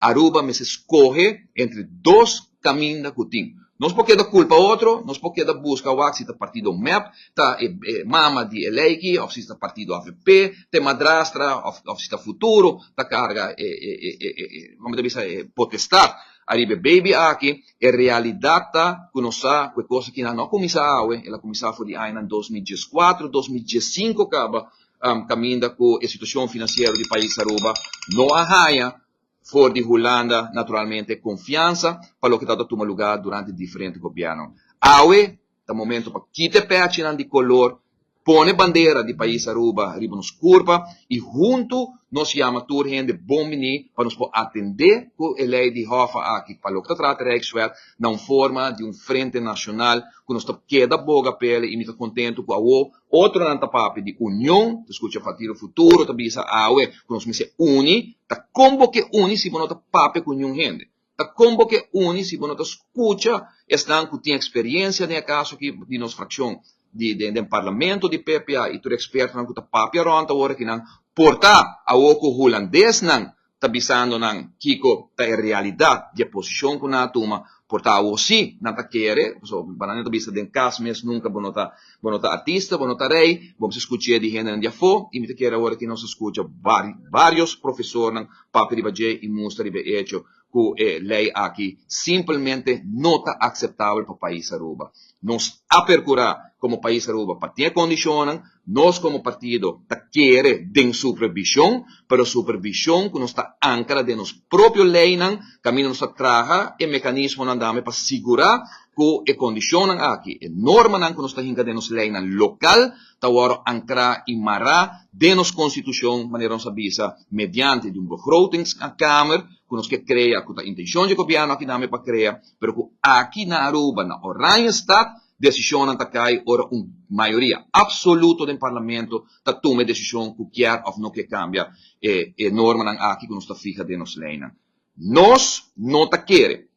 Aruba mester scoge entre dos caminda cu tin. Nos por keda culpa otro, nos por keda busca wak si ta partido mep ta e mama di e ley aki of si ta partido avp ta e madrastra of si ta Futuro ta carga e como ta bisa e potestad ariba e baby aki. E realidad ta cu nos sa cu e cos aki nan no a cuminsa awe, el a cuminsa for di añanan 2014, 2015 caba, caminda cu e situacion financiero di pais Aruba no a haya for di Hulanda naturalmente confiansa pa loke ta ta tuma lugar durante diferente gobierno. Awe ta momento pa kita e pechinan di color, pone bandera di pais Aruba riba nos curpa y hunto nos yama tur hende bon bini pa nos por atende cu e ley di Hoffa aki pa loke ta trata Rijkswet na un forma di un frente nacional cu nos ta keda boga pele. Y mi ta contento cu awo otronan ta papia di union, ta scucha Partido Futuro ta bisa awe cu nos mester uni. Ta con bo ke uni si bo no ta papia cu niun hende? Ta con bo ke uni si bo no ta scucha esnan cu tin experiencia den e caso aki di nos fraccion di den parlamento di PPA y tur expertonan cu ta papia rond awor akinan? Por ta awo cu hulandesnan ta bisando nan kico ta e realidad di e posicion cu nan a tuma, por ta awo si nan ta kere, pasobra banana ta bisa den cas mes nunca bo no ta artista, bo no ta rey, bo mester scucha di hendenan di afo. Y mi ta kere awor aki nos a scucha varios profesornan papia riba dje y mustra riba e hecho cu e ley aki simplemente no ta aceptabel pa pais Aruba. Nos a percura como pais Aruba pa tin e condicionnan. Nos como partido ta kere den supervision, pero supervision cu nos ta ancra den nos propio leynan, caminda nos ta traha e mecanismonan dame pa sigura cu e condicionnan aki, e normanan cu nos ta hinca den nos leynan local, ta wordo ancra y mara den nos constitucion, manera nos a bisa, mediante di un begrotingskamer cu nos ke crea, cu ta intencion di gobierno aki dame pa crea, pero cu aki na Aruba, na Oranjestad, decisionnan ta cay ora un mayoria absoluto den parlamento ta tuma e decision cu kier of no ke cambia e normanan aki cu nos ta fija den nos leynan. Nos no ta kere,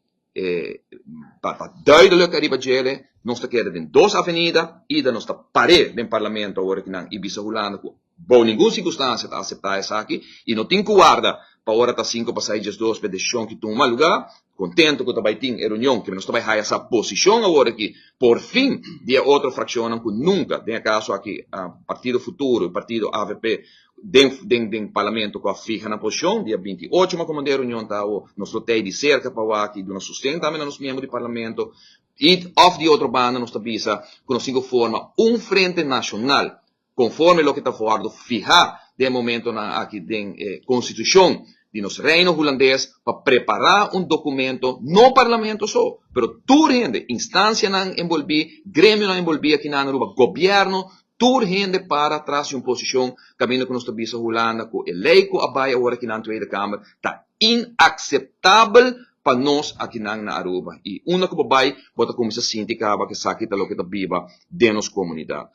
pa duidelijk ariba djele, nos ta kere den dos avenida, ida nos ta pare den parlamento awor akinan y bisa Hulanda cu bou ningun circunstancia ta acepta esaki y no tin cu warda pa ora ta 5 pa 6 12 pa decision cu tuma lugar. Contento cu ta bay tin e reunion, cu nos ta bay haya esa posicion awor aki por fin di e otro fraccionnan cu nunca, den e caso aki Partido Futuro y Partido AVP den parlamento, cu a fija na posicion. Dia 28 ma comandé reunion ta awo, nos lo tey di cerca pa wak duna sosten tambe na nos miembro di parlamento. Y of di otro banda nos ta bisa cu nos tin cu forma un frente nacional conforme loke ta wordo fija den momentonan aki den constitucion di nos Reino Hulandes pa prepara un documento, no parlamento so, pero tur hende, instancianan envolvi, gremionan envolvi aki na Aruba, gobierno, tur hende para tras di un posicion caminda cu nos ta bisa Hulanda cu e ley cu a bay awor aki na Tweede Kamer ta inaceptabel pa nos aki na Aruba. Y unda cu bo bay, bo ta cuminsa sinti caba cu esaki ta loke ta biba den nos comunidad.